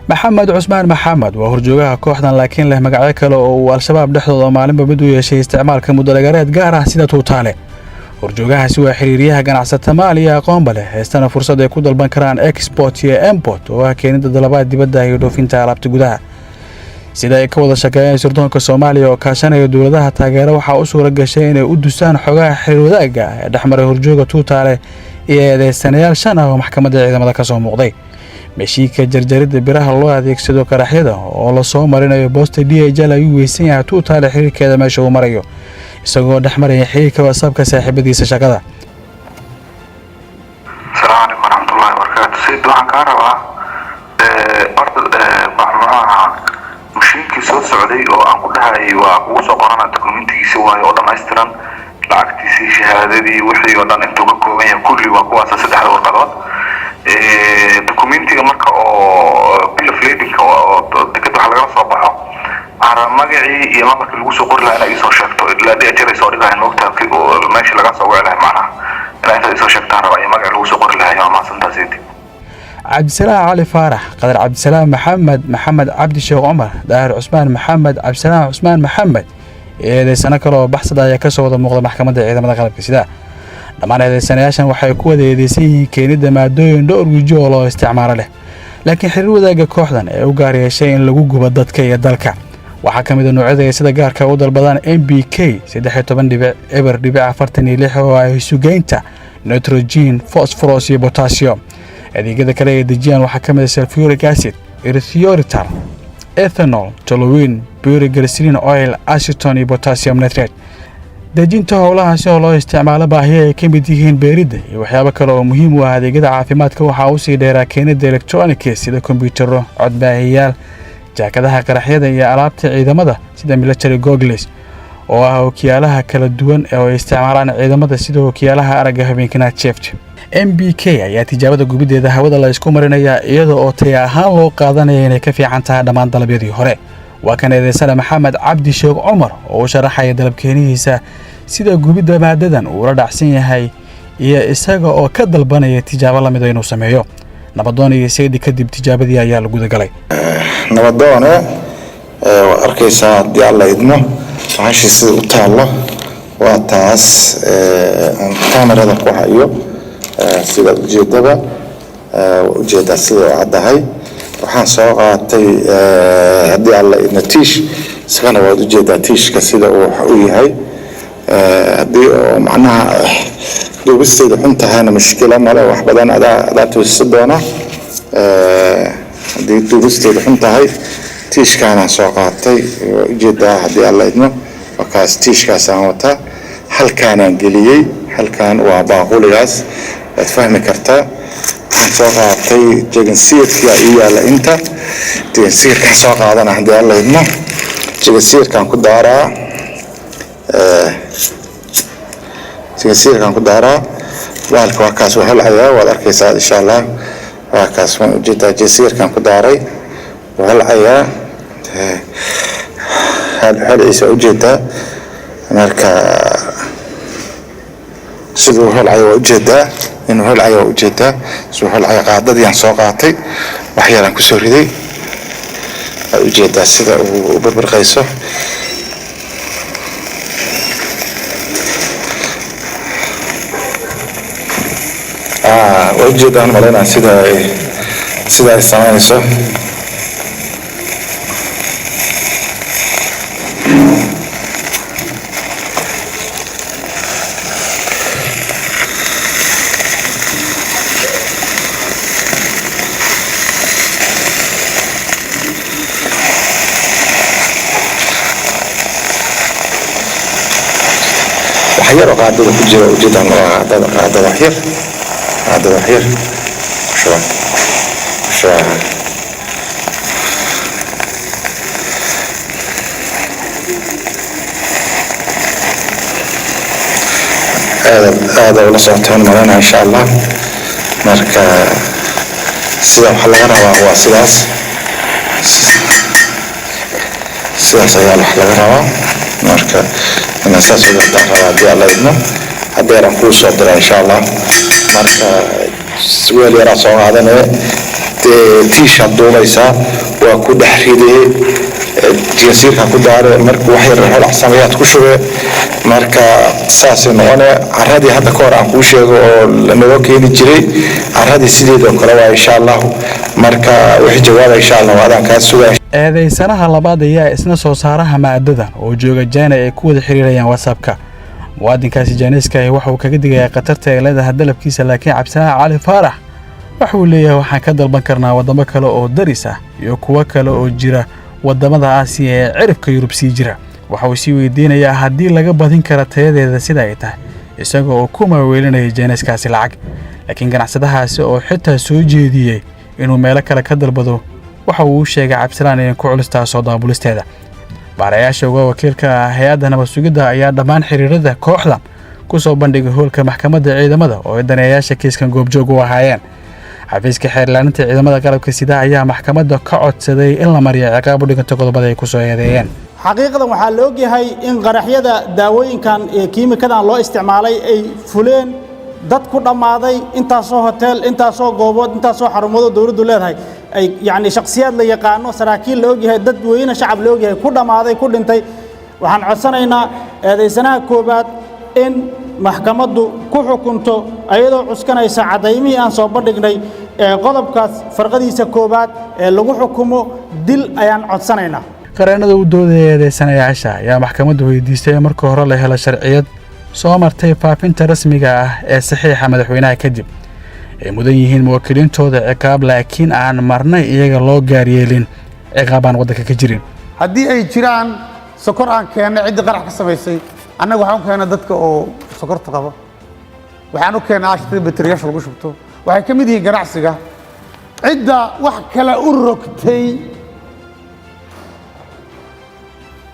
Maxamed Cusmaan Maxamed waa horjoogaha kooxdan, laakiin leh magacyo kale oo uu Al-Shabaab dhexdooda maalinba mid u yeeshay isticmaalka mudodhagareed gaar ah sida Tuutaale. Horjoogahaasi waa xiriiryaha ganacsata maal iyo aqoonba leh, heystana fursad ay ku dalban karaan export iyo import, oo ah keenida dalabaad dibadda iyo dhoofinta alaabta gudaha. Sida ay ka wada shaqeeyeen sirdoonka Soomaaliya oo kaashanaya dowladaha taageera, waxaa u suura gashay inay u dusaan xogaha xiriir wadaagga ah ee dhexmaray horjooga Tuutaale iyo eedeysanayaal shan ah oo maxkamadda ciidamada ka soo muuqday. Mashiinka jarjaridda biraha loo adeegsado qaraxyada oo lasoo marinayo boosta DHL ayuu weysan yahay Tuutaale xiriirkeeda meesha uu marayo, isagoo dhex maraya xiriirka WhatsAppka saaxiibadiisa shaqada. Asalaamu calaykum waraxmatullahi wabarakaatu. Sayid, waxaan kaa rabaa horta muxuu ahaa mashiinkii soo socday oo aan ku dhahayay waa kugu soo qorana, dokumentigiisi waayo oo dhammaystiran, lacagtiisii, shahaadadii, wixii oo dhan intuu ka kooban yahay kulli waa kuwaasa saddexda warqadood. Documentiga marka oo bill of ladingka oo deked wax lagala soo baxo, waxaan rabaa magacii iyo lambarkii lagu soo qori lahaa inaa iisoo sheegto. Ilaa DHL ay soo dhigahayn moogta, meeshii lagaa soo wici lahay, macnaha inaa intaad iisoo sheegtaan rabaa iyo magacii lagu soo qori lahay. Waa mahadsantaa, Sayid. Cabdisalaam Cali Faarax, Qadar Cabdisalaam Maxamed, Maxamed Cabdi Sheekh Cumar, Daahir Cusmaan Maxamed, Cabdisalaam Cusmaan Maxamed iyo eedeysano kale oo baxsada ayaa kasoo wada muuqda maxkamadda ciidamada qalabka sida. Dhammaan eedeysanayaashan waxay ku wada eedeysan yihiin keenidda maadooyin dhowr weji oo loo isticmaalo leh, laakiin xiriir wadaagga kooxdan ee u gaar yeeshay in lagu gubo dadka iyo dalka waxaa ka mid a noocyada ay sida gaarka u dalbadaan NPK 13.0.46, oo ay sugeynta nitrogen, phosphorus iyo potassium. Adeegyada kale ay dejiyaan waxaa ka mid a sulfuric acid, erythritol, ethanol, toluene, pure oil, acetone iyo potassium nitrate. Dejinta howlahaasi oo loo isticmaalo baahiya ay ka mid yihiin beeridda iyo waxyaabo kale oo muhiim u ah adeegyada caafimaadka, waxaa usii dheeraa keenida electronics sida kombiyuutarro, codbaahiyaal, jaakadaha qaraxyada iyo alaabta ciidamada sida military goggles, oo ah ookiyaalaha kala duwan oo ay isticmaalaan ciidamada, sida ookiyaalaha aragga habeenkii, night shift. NPK ayaa tijaabada gubideeda hawada la isku marinayaa, iyada oo taya ahaan loo qaadanaya inay ka fiican tahay dhammaan dalabyadii hore. Waa kan eedeysana Maxamed Cabdi Sheekh Cumar oo u sharaxaya dalabkeenihiisa, sida gubidda maadadan uu la dhacsan yahay iyo isaga oo ka dalbanaya tijaabo lamida inuu sameeyo. Nabadoon iyo Seydi kadib tijaabadii ayaa la gudagalay. Nabadoone, waa arkaysaa, haddii Alla idmo, bahashii sida u taallo waa taas aan kamerada ku hayo. Sidaad ujeedaba, waa ujeedaa sida u caddahay. Waxaan soo qaatay, haddii Alla idmo, tiish. Isagana waad ujeedaa tiishka sida uu u yahay. Haddii oo macnaha duubisteedu xun tahayna mushkilo male, wax badan adaa toosisa doona haddii duubisteedu xun tahay. Tiishkaanaan soo qaatay, waa ujeedaa, haddii Alla idmo, waa kaas. Tiishkaasaan wataa, halkaanaan geliyey. Halkaan waa baaquligaas, waad fahmi kartaa. Waxaan soo qaatay jegansiirkia ii yaalla inta. Jegansiirkaan soo qaadana, haddii Alla idmo, jegansiirkaan ku daaraa, jegansiirkaan ku daaraa. Baalka waa kaas, waa holcayaa, waad arkaysaa insha Allah. Waa kaas, waan ujeedaa. Jegansiirkaan ku daaray, wuu holcayaa, holciisa waa ujeedaa. Marka siduu holcayo waa ujeedaa, inuu holcayo waa ujeedaa, siduu holcayo. Qaadadii aan soo qaatay wax yaraan kusoo riday, waad ujeedaa sida uu u birbirqayso. Waa ujeedaan malaynaa sida ay samaynayso. Wax yar oo qaadada ku jira ujeedaan, qaadada, qaadada wax yar, qaadada wax yar shuba, shuba. Aada aada ula socotaan malaynaa insha Allah. Marka sida waxa laga rabaa waa sidaas, sidaas ayaa wax laga rabaa. Marka inaan saas ugataan rabaa, haddii Alla idmo, haddeeraan kuu soo dira insha Allah. Marka weel yaraa soo qaadanaya. Dee tiishaad duubaysaa, waa ku dhex ridee, jasiirka ku daare, marka wax yar holac sameeyaad ku shubee. Marka saasay noqone. Caradii hadda ka hor aan kuu sheego oo naloo keeni jiray, caradii sideedoo kale waa, insha Allahu. Marka wixii jawaaba, insha Allah, adaan kaa sugaa. Eedaysanaha labaad ayaa isna soo saaraha maadadan oo jooga China ay ku wada xiriirayaan WhatsAppka. Muwaadinkaasi Chineeska ahi waxa uu kaga digayaa khatarta ay leedahay dalabkiisa, laakiin Cabdisalaan Cali Faarax waxa uu leeyahay waxaan ka dalban karnaa waddamo kale oo daris ah iyo kuwo kale oo jira waddamada Aasiya ee ciribka Yurub sii jira. Waxa uu sii weydiinayaa haddii laga badin karo tayadeeda sida ay tahay, isaga oo ku maaweelinaya Chineeskaasi lacag. Laakiin ganacsadahaasi oo xitaa soo jeediyey inuu meelo kale ka dalbado, waxa uu u sheegay Cabdisalaan inay ku culustaa soo daabulisteeda. Baarayaasha uga wakiilka ah hay-adda nabad sugidda ayaa dhammaan xiriirada kooxdan ku soo bandhigay hoolka maxkamadda ciidamada oo ay daneeyayaasha kiiskan goobjoog u ahaayeen. Xafiiska xeerlaaninta ciidamada qalabka sida ayaa maxkamadda ka codsaday in la mariyo ciqaab u dhiganta qodobada ay ku soo eedeeyeen. Xaqiiqdan waxaa la ogyahay in qaraxyada daawooyinkan ee kiimikadan loo isticmaalay ay fuleen, dad ku dhammaaday, intaasoo hotel, intaasoo goobood, intaasoo xarumoodoo dowladdu leedahay ay, yacni, shakhsiyaad la yaqaano, saraakiil la ogyahay, dadweyne shacab la ogyahay ku dhammaaday, ku dhintay. Waxaan codsanaynaa eedaysanaha koowaad in maxkamaddu ku xukunto, ayadoo cuskanaysa caddaymihii aan soo bandhignay, ee qodobkaas farqadiisa koowaad ee lagu xukumo dil ayaan codsanaynaa. Qareenada u doodaya eedeysanayaasha ayaa maxkamaddu weydiistay in marka hore la helo sharciyad soo martay faafinta rasmiga ah ee saxiixa madaxweynaha kadib. Ay mudan yihiin muwaakiliintooda ciqaab, laakiin aan marnay iyaga loo gaaryeelin ciqaab aan waddanka ka jirin. Haddii ay jiraan sokor aan keennay ciddii qarax ka samaysay, annaga waxaan u keennay dadka oo sokorta qaba, waxaan u keennay aashitada bateriyaasha lagu shubto, waxay ka mid yihiin ganacsiga. Cidda wax kale u rogtay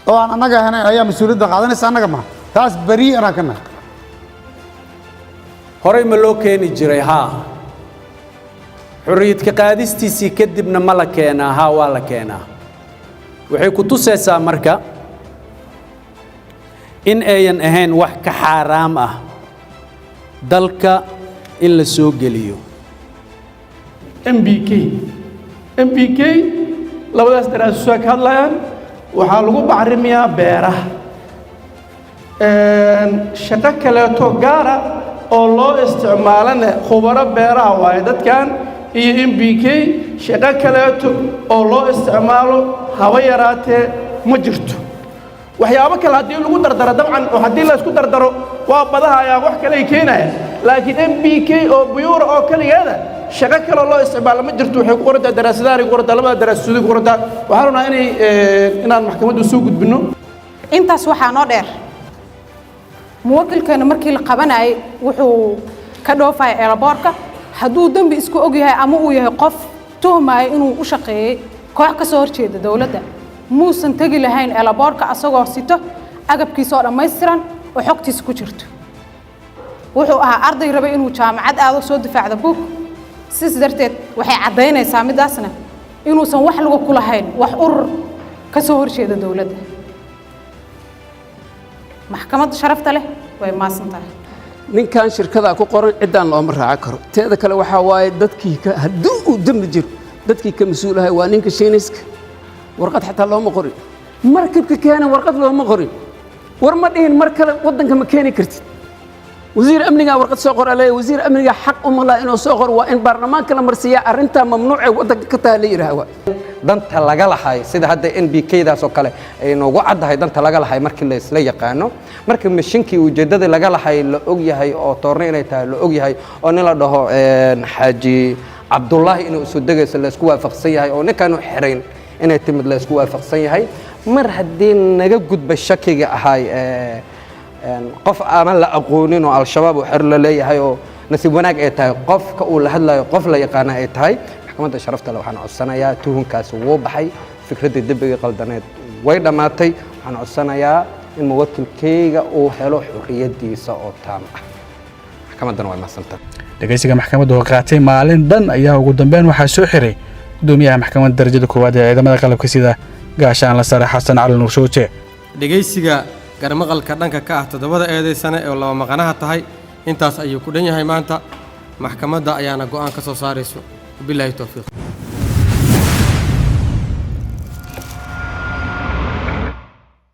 oo aan annaga ahayn ayaa mas-uuliyadda qaadanaysa, annaga maha. Taas beri anaan ka nahay. Horey ma loo keeni jiray? Haa. Xorriyadka qaadistiisii kadibna ma la keenaa? Haa, waa la keenaa. Waxay ku tusaysaa marka in ayan ahayn wax ka xaaraam ah dalka in la soo geliyo. NPK, NPK labadaas daraasado ka hadlayaan. Waxaa lagu bacrimiyaa beeraha. Shaqo kaleeto gaara oo loo isticmaalana khubaro beeraha waaye dadkan iyo NPK. Shaqo kaleeto oo loo isticmaalo haba yaraatee ma jirto. Waxyaabo kale haddii lagu dardaro, dabcan, oo haddii la isku dardaro waa badahayaa, wax kale ay keenaya, laakiin NPK oo pure oo keligeeda shaqo kaloo loo isticmaalo ma jirto. Waxay ku qorantaa daraasadahan, ku qorantaa labada daraasadood ku qorantaa. Waxaan rabnaa inaan maxkamaddu soo gudbinno. Intaas waxaa noo dheer, muwakilkeena markii la qabanayay wuxuu ka dhoofaya airportka. Hadduu dembi isku og yahay ama uu yahay qof tuhmaayo inuu u shaqeeyey koox ka soo horjeeda dowladda, muusan tegi lahayn airportka asagoo sito agabkiisa oo dhammaystiran oo xogtiisa ku jirto. Wuxuu ahaa arday rabay inuu jaamacad aado, soo difaacda buug. Sidaas darteed waxay caddaynaysaa midaasna inuusan wax lagu ku lahayn wax urur ka soo horjeeda dowladda. Maxkamadda sharafta leh way maasan tahay. Ninkan shirkadaa ku qoran ciddaan looma raaco karo. Teeda kale waxaa waaye, dadkii ka haddii uu dembi jiro, dadkii ka mas-uulahay waa ninka Shiiniska. Warqad xataa looma qorin. Markabka keena warqad looma qorin. War ma dhihin mar kale waddanka ma keeni kartid. Wasiir amnigaa warqad soo qora leeyahay. Wasiir amniga xaq uma laha inuu soo qoro. Waa in baarlamaanka la marsiiyaa arrintaa. Mamnuucay waddanka ka tahay la yidhaah waa. Danta laga lahay, sida hadda NPK daas oo kale ay noogu caddahay, danta laga lahay markii la isla yaqaano, markii mashinkii ujeeddadii laga lahay la og yahay, oo toorne inay tahay la og yahay, oo nin la dhaho Xaaji Cabdullaahi inuu isu degayso la isku waafaqsan yahay, oo ninkaanu xirayn inay timid la isku waafaqsan yahay, mar haddii naga gudba shakiga ahay qof aanan la aqoonin oo Al-Shabaab uu xer la leeyahay, oo nasiib wanaag ay tahay qofka uu la hadlayo qof la yaqaana ay tahay, maxkamadda sharafta leh waxaan codsanayaa, tuhunkaasi wuu baxay, fikraddii dembiga qaldaneed way dhammaatay. Waxaan codsanayaa in muwakilkayga uu helo xorriyaddiisa oo taam ah. Maxkamaddana way mahadsantahay. Dhegeysiga maxkamadda oo qaatay maalin dhan ayaa ugu dambeyn waxaa soo xiray gudoomiyaha maxkamadda darajada koowaad ee ciidamada qalabka sida, Gaashaanla Sare Xasan Cali Nuur Shooje. Dhegaysiga garmaqalka dhanka ka ah toddobada eedaysane oo laba maqanaha tahay intaas ayuu ku dhan yahay maanta. Maxkamadda ayaana go'aan ka soo saarayso. Wabilaahi towfiiq.